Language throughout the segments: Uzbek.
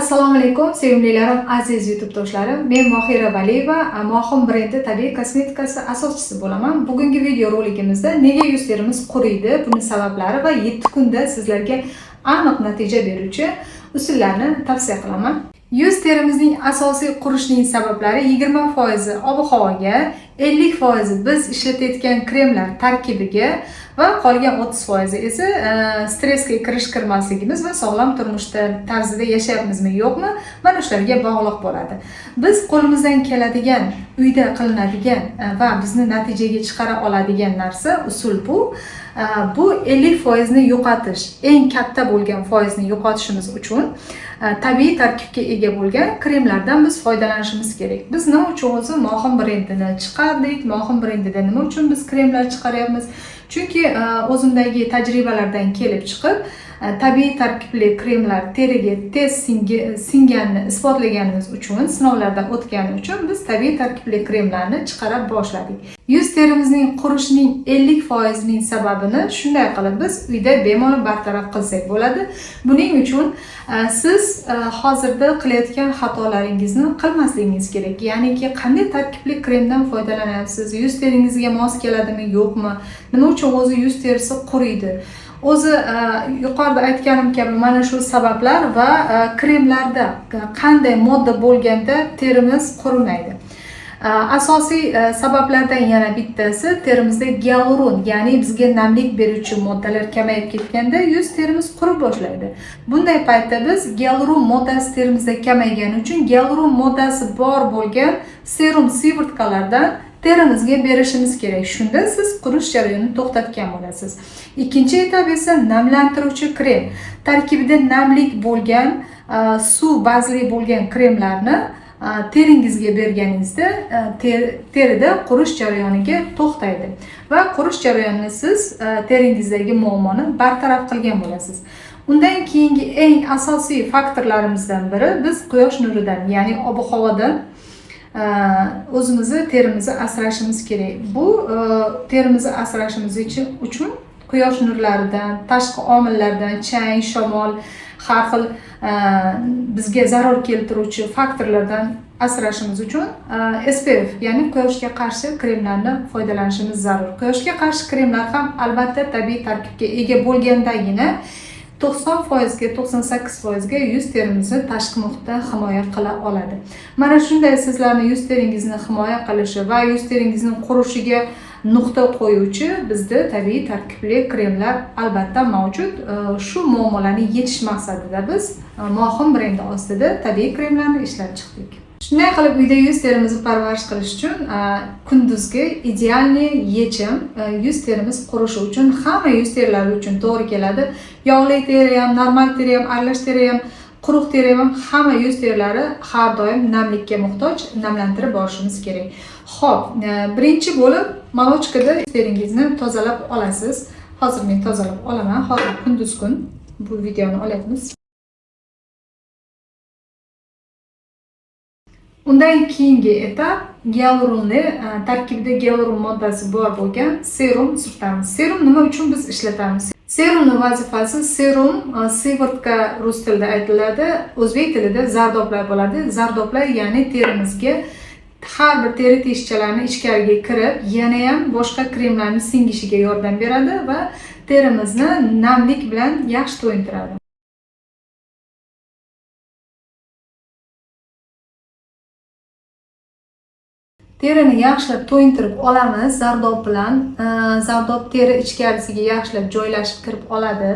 Assalomu alaykum, sevimlilarim, aziz YouTube do'stlarim. Men Mohira Valiyeva, Mohim brendi tabiiy kosmetikasi asoschisi bo'laman. Bugungi video roligimizda nega yuz terimiz quriydi, buni sabablari va 7 kunda sizlarga aniq natija beruvchi usullarni tavsiya qilaman. Yuz terimizning asosiy qurishining sabablari 20% ob-havoga, 50% biz ishlatayotgan kremlar tarkibiga va qolgan 30% esa stressga kirish kirmasligimiz va sog'lom turmush tarzida yashayapmizmi yo'qmi, mana shularga bog'liq bo'ladi. Biz qo'limizdan keladigan, uyda qilinadigan va bizni natijaga chiqara oladigan narsa usul bu. Bu 50% ni yo'qotish, eng katta bo'lgan foizni yo'qotishimiz uchun tabiiy tarkibga ega bo'lgan kremlardan biz foydalanishimiz kerak. Biz nima uchun o'zi Mohim brendini chiqardik? Mohim brendida nima uchun biz kremlar chiqaryapmiz? Chunki o'zimdagi tajribalardan kelib chiqib, tabiiy tarkibli kremlar teriga tez singganini isbotlaganimiz uchun, sinovlardan o'tgani uchun biz tabiiy tarkibli kremlarni chiqara boshladik. Yuz terimizning qurishining 50% ning sababini shunday qilib biz uyda bemalol bartaraf qilsak bo'ladi. Buning uchun siz hozirda qilayotgan xatolaringizni qilmasligingiz kerak. Ya'niki qanday tarkibli kremdan foydalanyapsiz, yuz teringizga mos keladimi, yo'qmi, nima uchun o'zi yuz terisi quriydi? O'zi yuqorida aytganim kabi mana shu sabablar va kremlarda qanday modda bo'lganda terimiz qurimaydi. Asosiy sabablardan yana bittasi terimizda gialuron, ya'ni bizga namlik beruvchi moddalar kamayib ketganda yuz terimiz qurib boshlaydi. Bunday paytda biz gialuron moddasi terimizda kamaygani uchun gialuron moddasi bor bo'lgan serum сыворотка lardan terimizga berishimiz kerak. Shunda siz qurish jarayonini to'xtatgan bo'lasiz. Ikkinchi etap esa namlantiruvchi krem. Tarkibida namlik bo'lgan, suv bazli bo'lgan kremlarni teringizga berganingizda terida qurish jarayoniga to'xtaydi va qurish jarayonini siz teringizdagi muammoni bartaraf qilgan bo'lasiz. Undan keyingi eng asosiy faktorlarimizdan biri biz quyosh nuridan, ya'ni ob-havodan o'zimizni terimizni asrashimiz kerak. Bu terimizni asrashimiz uchun quyosh nurlaridan, tashqi omillardan, chang, shamol, har xil bizga zarar keltiruvchi faktorlardan asrashimiz uchun SPF, ya'ni quyoshga qarshi kremlarni foydalanishimiz zarur. Quyoshga qarshi kremlar ham albatta tabiiy tarkibga ega bo'lgandagina 90%ga, 98%ga yuz terimizni tashqi muhitdan himoya qila oladi. Mana shunday sizlarni yuz teringizni himoya qilishi va yuz teringizning qurishiga nuqta qo'yuvchi bizda tabiiy tarkibli kremlar albatta mavjud. Shu muammolarni yechish maqsadida biz Mohim brendi ostida tabiiy kremlarni ishlab chiqdik. Shunday qilib uyda yuz terimizni parvarish qilish uchun kunduzgi идеальный yechim, yuz terimiz qurishi uchun, hamma yuz terilari uchun to'g'ri keladi. Yog'li teri ham, normal teri ham, aralash teri ham, quruq teri ham, hamma yuz terilari har doim namlikka muhtoj, namlantirib borishimiz kerak. Xo'p, birinchi bo'lib молочка da teringizni tozalab olasiz. Hozir men tozalab olaman. Hozir kunduz kun bu videoni olyapmiz. Undan keyingi etap gialuronni, tarkibida gialuron moddasi bor bo'lgan serum surtamiz. Serum nima uchun biz ishlatamiz? Serumning vazifasi, serum сыворотка rus tilida aytiladi, o'zbek tilida zardoblar bo'ladi. Zardoblar, ya'ni terimizga har bir teri teshikchalarini ichkariga kirib, yana ham boshqa kremlarni singishiga yordam beradi va terimizni namlik bilan yaxshi to'yintiradi. Terini yaxshilab to'yintirib olamiz zardob bilan. Zardob teri ichkarisiga yaxshilab joylashib kirib oladi.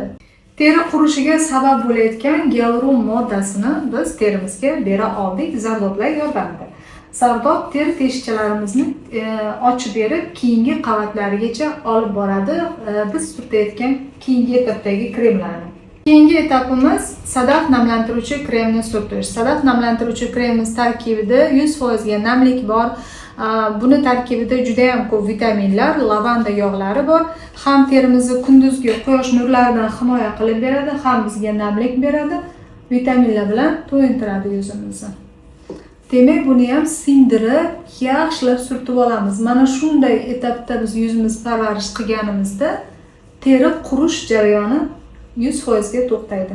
Teri qurishiga sabab bo'layotgan gialuron moddasini biz terimizga bera oldik zardoblar yordamida. Zardob teri teshikchalarimizni ochib berib, keyingi qavatlarigacha olib boradi. Biz surtayotgan keyingi etapdagi kremlarni. Keyingi etapimiz sadaf namlantiruvchi kremni surtish. Sadaf namlantiruvchi kremimiz tarkibida 100% ga namlik bor. Buni tarkibida juda ham ko'p vitaminlar, lavanda yog'lari bor. Ham terimizni kunduzgi quyosh nurlaridan himoya qilib beradi, ham bizga namlik beradi, vitaminlar bilan to'yintiradi yuzimizni. Demak, buni ham singdirib, yaxshilab surtib olamiz. Mana shunday etapda biz yuzimizni parvarish qilganimizda teri qurish jarayoni 100% ga to'xtaydi.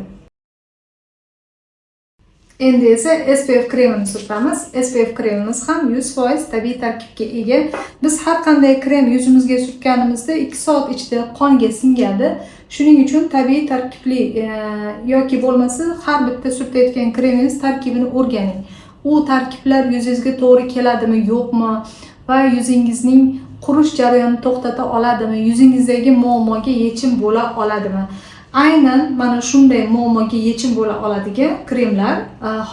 Endi esa SPF kremini surtamiz. SPF kremimiz ham 100% tabiiy tarkibga ega. Biz har qanday krem yuzimizga surtganimizda 2 soat ichida qonga singadi. Shuning uchun tabiiy tarkibli yoki bo'lmasa har bitta surtayotgan kremingiz tarkibini o'rganing. U tarkiblar yuzingizga to'g'ri keladimi, yo'qmi va yuzingizning qurish jarayonini to'xtata oladimi, yuzingizdagi muammoga yechim bo'la oladimi? Aynan mana shunday muammoga yechim bo'la oladigan kremlar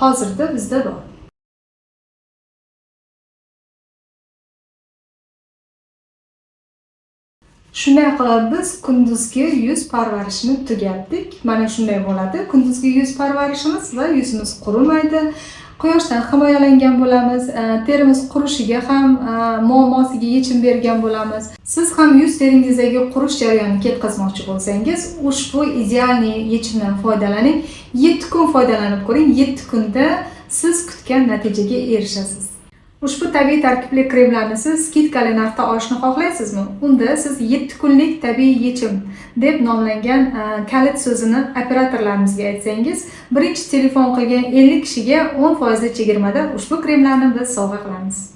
hozirda bizda bor. Shunday qilib, biz kunduzgi yuz parvarishini tugatdik. Mana shunday bo'ladi kunduzgi yuz parvarishimiz va yuzimiz qurimaydi. Quyoshdan himoyalangan bo'lamiz, terimiz qurishiga ham muammosiga yechim bergan bo'lamiz. Siz ham yuz teringizdagi qurish jarayonini ketkazmoqchi bo'lsangiz, ushbu идеальный yechimdan foydalaning. 7 kun foydalanib ko'ring, 7 kunda siz kutgan natijaga erishasiz. Ushbu tabiiy tarkibli kremlarni siz скидка li narxda olishni xohlaysizmi? Unda siz 7 kunlik tabiiy yechim deb nomlangan kalit so'zini operatorlarimizga aytsangiz, birinchi telefon qilgan 50 kishiga 10 foizli chegirmada ushbu kremlarni biz sovg'a qilamiz.